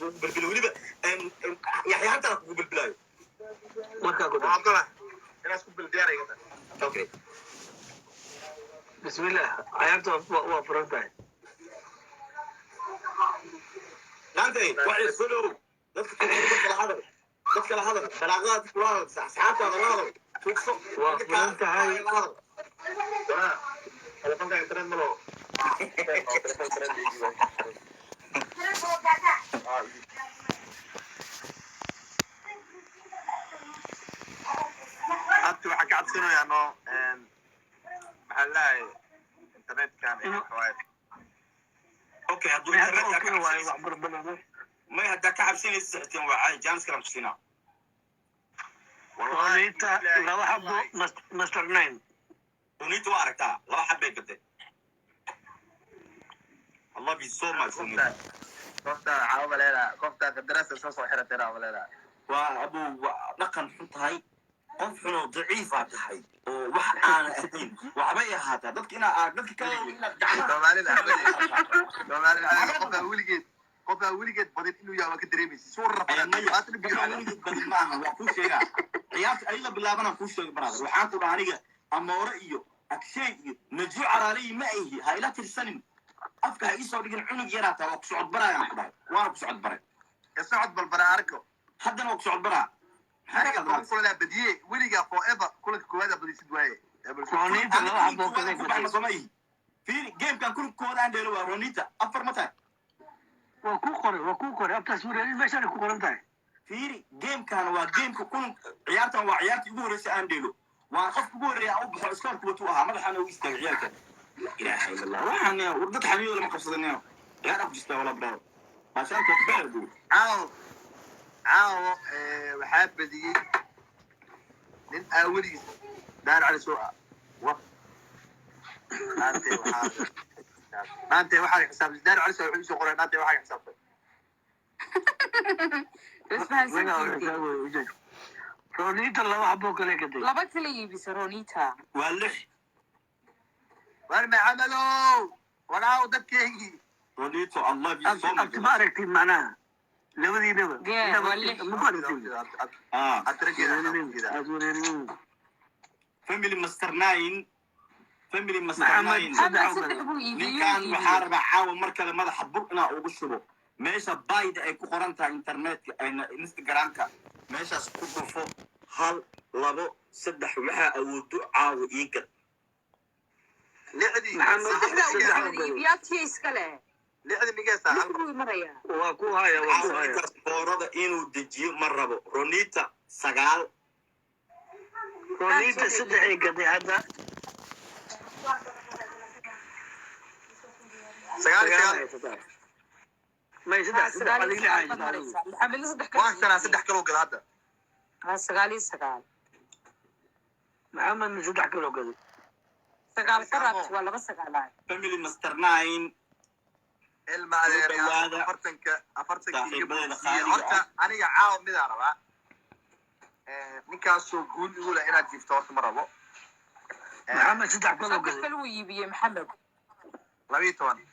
Iskugu bilbilo weliba Yaxya hantaa kugu bilbilaayo. Markaa ku Waa dar. Ogolahay inaa isku bil diyaar iga tahay. Okay. Bismillah, cayaarta waa furan tahay. Dante, waxay soo dhow dadka dadka la hadal, dadka la hadal, balaaqada dadka la hadal, asxaabtaada la hadal, tuugso. Waa furan tahay. La hadal. Waa telefoonka internet ma laho. Telefoon internet ma lihi. Abti, waxaa ka cabsanayaa no, maxaa lalahay, internetkan iyo waxa waaye. Okay, hadduu May hadda internetka okay ka waaye cabsanaysa wax barbalana. May haddaa ka cabsanaysa saxteen, waa caadi, jaanis kalaan kusinaa. Wallahi, Ronita billahi, laba xabo. wallahi. Master nine. Runita waa aragtaa, laba xabbay gaday. I love you so much, Runita. Qofta waxaa umaleynaa qofta qandaraaska soo xiratay umaleynaa. Waa abuu, waa dhaqan xun tahay, qof xun oo daciifaa tahay oo wax aana ahayn waxbay ahaataa dadka inaa aad dadka kale inaad gacmaha Soomaalida qofaa weligeed badin inuu yahay waa ka dareemaysa suu Maya, rafaad biyo. Dadka weligeed badin ma aha. Waa kuu sheegaa, ciyaarta ayla bilaabanaan kuu sheegay, brother. Waxaan ku dhaha aniga Amoore iyo Agshay iyo Najuu Caraaliyi ma ahi. Ha ila tirsanin, afka ha iisoo dhigin. Cunug yaraa taa, waa ku socod barayaan ku dhahay, waana ku socod baray. Ka socod balbara arko. Haddana waa ku socod baraa. Maxaa Aniga ka 10 kulanaa badiyey weligaa, forever kulanka koowaad aa badisid waaye. Ronita laba xabo kale Ku baxna gatay. Soo ma ihi? Fiiri, gamekan kulankooda aan dheelo waa Ronita afar ma tahay? Waa ku qoray, waa ku qoray aftaas wareerin, meeshaan ku qoran tahay. Fiiri, gamekan waa gameka kulan, ciyaartan waa ciyaartii ugu horreysay aan dheelo, waa qofka ugu horreeya aan u baxo. Iskoolka watuu ahaa, madaxaana ugu istaagay ciyaalka. La ilaaha illa Allah, waxaan war dad xamiyooda lama qabsadaneo, ciyaar ku jirtaa wala brother, maashaanka ku buu. Caawo, caawo, waxaa badiyey nin aa weligiis daar cali soo ah wa dhaante waxaa xisaabtay daar cali soo wuxuu isoo qoray dhaante waxaa xisaabtay. Isfahansantihiin. Ronita laba xabo kale gatay. Laba kala iibisa Ronita. Waa lix. War Maxamedow, waraaw dadkeygii. Ronito, I love you so much. Abti, ma aragtid macnaha labadiinaba? Yeah, waa lix. Ma ku aragtid? Ah. Abtirageeda. Aad wareerin. Family Master Nine, family Master Maxamed. Nine. Maxamed Saddex. saddex buu iibiyey. Ninkan waxaa rabaa caawa mar kale madaxa bur inaa ugu shubo. Meesha bayda ay ku qoran tahay internetka ayna Instagramka, meeshaas ku dhufo hal, labo, saddex, waxaa awoodo caawa ii gad. Lixdii. Maxamed. Saddexdaa uu Saddex Maxamed buu iibiyaa tiya iskale. Lixdii migeesa. Lix buu marayaa. Waa ku haya, waa ku Caawa haya. Intaas boorada inuu dejiyo ma rabo. Ronita sagaal. Ronita saddex ay gaday hadda. Sagaal iyo sagaal sagaal. haysataa. May saddex, saddex Sagaal iyo adiga sagaal baad haysataa. maraysaa. Maxamedna saddex Waa kala shanaa iibiyey. Saddex kaloo gada hadda. Ha, sagaal iyo sagaal. Maxamedna saddex kaloo gaday. Sagaal qaraabti waa laba sagaalaad. Family Master Nine. Ilma adeeryaal. Dhawaada. Afartanka iga Saaxiibadayda boodsiiye. qaaliga Horta aniga caawa midaa rabaa. Ninkaasoo guul igu leh inaad jiifto horta ma rabo. Maxamed saddex kaloo Saddex gaday. kale uu iibiyey Maxamed. 12.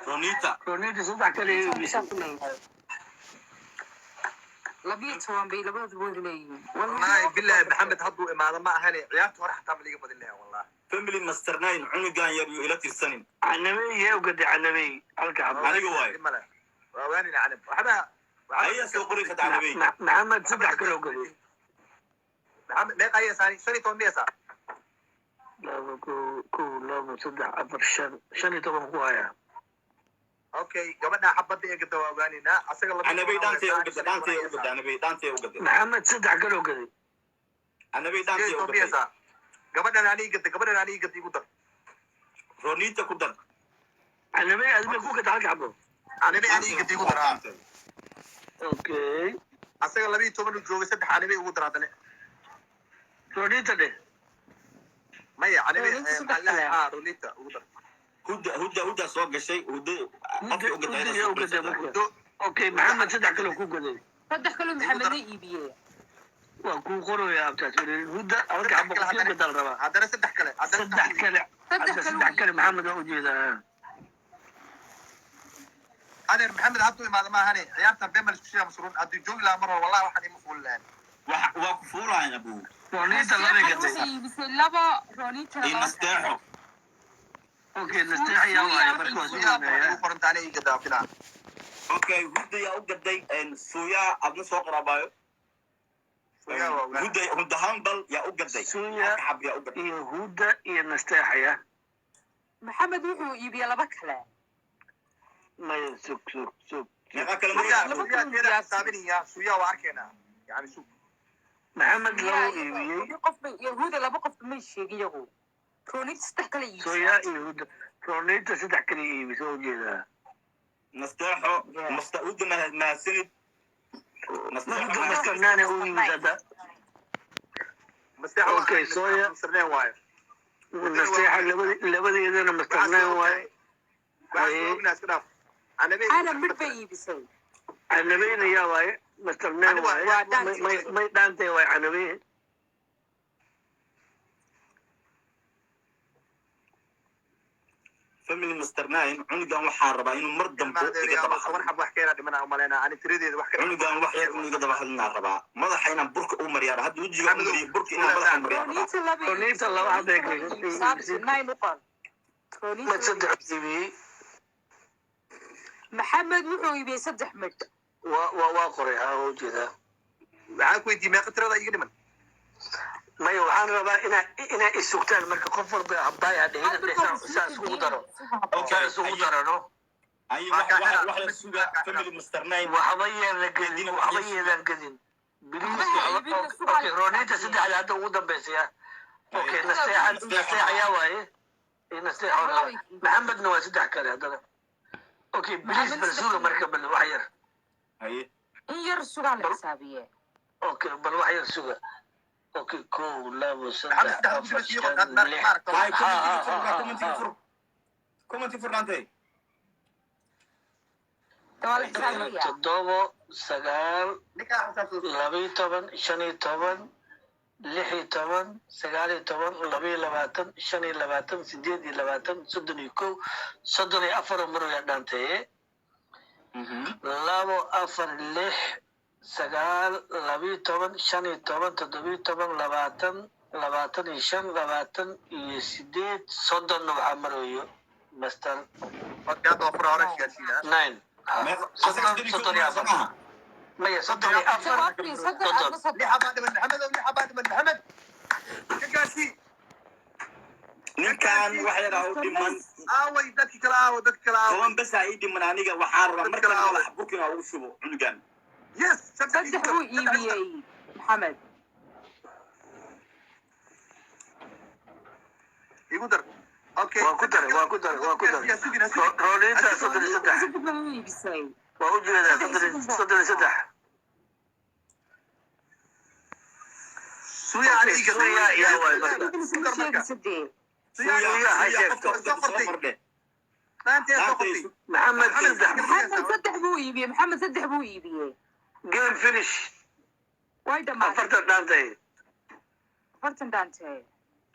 Ronita. Ronita saddex kale iibisay. 12 bay labadooda wada leeyihiin. Wallahi billahi, Maxamed hadduu imaado ma ahane, ciyaarta hore xataa ma liiga badin lahaa wallahi. Family Master Nine, cunugan yar yuu ila tirsanin. Canabey yee u gaday canabey halka xabo? Aniga waaye. Dhib male. Waa waanina canab waxba. Ayaa soo qori karta Canabey. Maxamed saddex kaloo gaday. Maxamed meeqa ayaa saani? 15 miyasa? Laba, kow, labo, saddex, afar, shan, 15 ku haya. Okay, gabadha xabadda ee gada waa ogaanaynaa asaga laba. Canabey dhaantay u gaday, dhaantay u gaday, Canabey dhaantay u gaday. Maxamed saddex kaloo gaday. Canabey sideed dhaantay iyo u toban gaday. Miyasa gabadhan aniga gada, gabadhan aniga gada igu dar. Ronita ku dar. Canabey adima ku gada halka xabo? Canabey aniga gada igu dar, ha. Okay. Asaga 12 uu joogay, saddex canabey ugu dar haddana. Ronita dheh. Maya, canabey. Ronita saddex maxaa kale. Ha, Ronita ugu dar. Huda, Huda, Huda soo gashay. Huda qofkii u gaday. Huda u gaday marka. Muddo. Okay, Maxamed saddex kaloo ku gaday. Saddex kaloo Maxamedna iibiyey. Waa kuu qoraya abtaas wareerin. Huda halka xabo qofkii u gadaa la rabaa. Haddana saddex kale, haddana. Saddex kale. Saddex hadda kale. Saddex kale Maxamed waa ujeedaa. Adeer Maxamed hadduu imaado maahane, ciyaartan been baan isku sheegaa. Masruun hadduu joogi lahaa mar hore, wallahi waxaan ima fuuli lahayn. Waa ku fuulayan, abu. Ronita labay Nasteexa gaday. waxay iibisay laba, Ronita Iyo laba. Nasteexo. Okay, Nasteexa yaa waaye marka? Waa Suuyaa sugaynaya. ugu qoranta aniga ii gadaa filaa. Okay, Hudda yaa u gaday suuyaa? Adna soo qorabaayo. Suuyaa waa ogaa. Hudda, Hudda Hambal yaa u gaday? Suuya. Halka xab yaa u gaday? Iyo Huda iyo Nasteexa ya. Maxamed wuxuu iibiyey laba kale. Maya, sug, sug, sug. Meeqa kale? Suuyaa. Markaa Laba Suuyaa kun teeda iyo xisaabinaya. Suuyaa waa arkaynaa, yani sug. Maxamed labo iibiyey. Qof bay Yahuuda, laba qof may sheegin iyagu. Ronita saddex kale iibisay. Suuya iyo Huda, Ronita saddex kale iibisay oo ujeedaa. Nasteexo. Masta Hudda, mahadsanid Nasteexo. Huda mastarnaana u iibisay hadda. Masteexa. Okay, Suuya. Masarneen waayo. Nasteexa labadeedana mastarnaan waaye. Waxaan ognaa, iska dhaaf. Anabey. Ana midh bay iibisay. Canabeyna yaa waaye? Mastarnaan waaye. Waa dhaantay. May dhaantay waaye Canabey. Family Master Nine, cunugan waxaa rabaa inuu mar dambe iga daba 10 hadlo. Xab wax ka yaraa dhimanaa umaleynaa ani tiradeeda wax ka. Cunugan wax yar inuu iga daba hadlinaa rabaa. Madaxa inaan burka u mariyaa hadda, wejiga u mariyo, burka inaan madaxa u mariyaa rabaa. Ronita laba. Ronita laba hadday gashay. Saabsi nine u qor. Ronita Mad saddex iibiyey. Maxamed wuxuu iibiyey saddex midh. Waa qoray, haa, waa ujeedaa. Waxaan ku weydiiyey meeqa tirada iga dhiman. Maya, waxaan rabaa inaa isugtaan marka, qof walba habbaaya dhihin, saa isugu daro. Okay. Saa isugu darano. Ay, wax la suga, family Master Nine. Waxba yaan la gedin, waxba yeedaan gedin. Please. Okay, Ronita saddexda hadda ugu dambaysaya. Okay, Nasteexa, Nasteexa yaa waaye? Nasteexa hore, Maxamedna waa saddex kale haddana. Okay, please, bal suga marka, bal wax yar. Haye. In yar sugaa la xisaabiye. Okay, bal wax yar suga. Okay, kow, labo, Maxamed saddex, saddex afar, ku jira. shan, lix. Hay. Ha, ha, ha, Commentiga ha. fur, commenti fur, dhaantay. Waa la xisaabinaya. Toddobo, sagaal, Ninkaa xisaabsan. 12, 15, 16, 19, 22, 25, 28, 31, 34 oo marwaya dhaanteeye. Labo, afar, lix, sagaal, 12, 15, 17, 20, 25, 28, 30-na waxaa marayo Master Hadda waa fura hore gaarsiinaa. Nine. 30, 34, maya, 34. 34, adna 30. Lix xabaa dhiman, Maxamed, lix xabaa dhiman. Maxamed ka gaarsii. Ninkan wax yaraa u dhiman. Aaway dadki kale? Aawo dadki kale? Aaway? 10 bes aa ii dhiman. Aniga waxaa rabaa markaan madaxa burka inaa ugu shubo cunugan. Yes. Saddex buu iibiyey Maxamed. Igu dar. Okay. Waa ku daray, waa ku daray, waa ku daray. Ronita 33. Saddex buu iibisay. Waa u jeedaa, 33. Suuya ani iga. Suuya yaa waay marka? Isma sheegaysa dee. Suuya. Suuya ha sheegto. Soo kordhe. Maanta soo qortay. Maxamed saddex. Maxamed saddex buu iibiyey, Maxamed saddex buu iibiyey. Game finish. Way dhamaatay. 40 dhaantay. 40 dhaantay.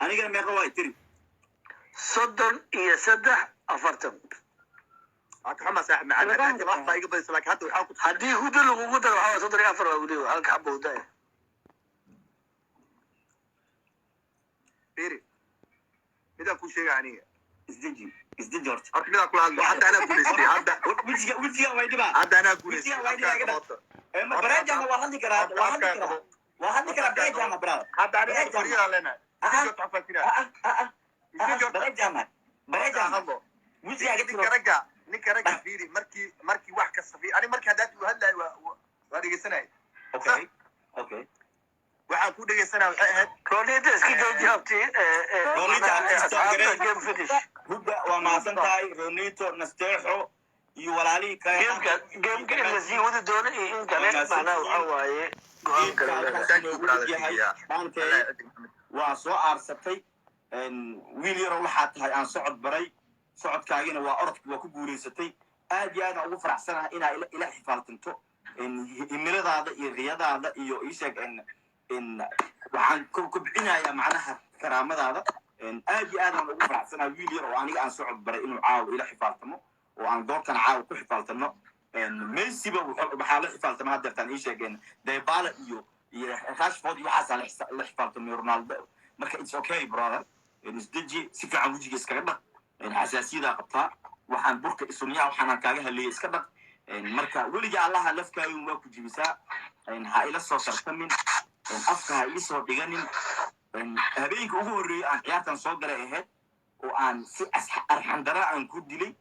Anigana meeqa waay tiri? 33, 40. Waa ka xumaa, saaxib macaan. Hadda wax baa iga badisa, laakiin hadda waxaa ku Haddii Huda lagugu daro, waxaa 34 waa weliba halka xaba Huda eh. Fiiri, midaan kuu sheega aniga. Isdeji, isdeji horta. Horta midaan kula hadlo, hadda anaa guulaystay hadda. Wejiga way dhibaa. Hadda anaa guulaystay. Wejiga way dhibaa iga dhaq. Afkaa qabooto. Bareejama waa hadli karaa, waa hadli karaa, waa hadli karaa. Bareejama, brother. Hadda aniga fariyaa leenahay. Bareejama, bareejama. Hadlo. Wejiga iga Ninka tiro. ragga, ninka ragga, fiiri, markii wax kasta fiiri. Ani markii haddaad u hadlayo waa dhegeysanay. Okay. Waxaan ku dhegeysanaya waxay ahayd Ronita iska jooji abti. Ronita, stop garay. Game finish. Hudda waa mahadsan tahay. Ronito, Nasteexo iyo walaalihii kale. Gameka in la sii wadi doono iyo in kale, macnaha waxaa waaye go-aan kale leedahay. Thank you, brother. Yeah. Dhaantay waa soo aarsatay. Wiil yaroo waxaa tahay aan socod baray, socodkaagina waa orodki, waa ku guulaysatay. Aad iyo aad aan ugu faraxsanahay inaa ila xifaaltinto himiladaada iyo riyadaada iyo iisheeg. Waxaan kobcinayaa macnaha karaamadaada. Aad iyo aad aan ugu faraxsanahay wiil yar oo aniga aan socod baray inuu caawa ila xifaaltamo. Oo aan goobtan caawa ku xifaaltano. Messiba waxaa la xifaaltama haddeertaan ii sheegeen Dybala iyo Rashford iyo waxaasaa la xifaaltamay Ronaldo. Marka it's okay, brother, isdeji, si fiican wejiga iskaga dhaq. Xasaasiyadaa qabtaa, waxaan burka sunyaha waxaanaan kaaga haleeyay iska dhaq. Marka weliga Allaha lafkaagun waa ku jibisaa. Ha ila soo tartamin, afka ha iisoo dhiganin. Habeenka ugu horreeyay aan ciyaartan soo galay ahayd oo aan si arxandara aan ku dilay,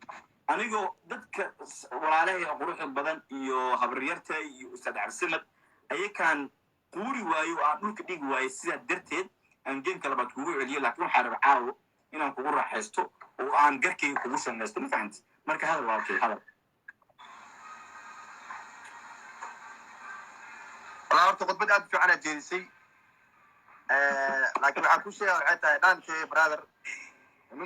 anigoo dadka walaalahay oo quruxda badan iyo habaryarta iyo Ustaad Cabdisamad ayakaan quuri waayo oo aan dhulka dhigi waayo. Sidaa darteed aan gameka labaad kugu celiyo, laakiin waxaa raba caawo inaan kugu raaxaysto oo aan garkayga kugu samaysto. Ma fahanti? Marka hadal waa okay, hadal. Walaa, horta khudbad aad u fiican aad jeedisay, laakiin waxaan ku sheega waxay tahay dhankee, brother, nin.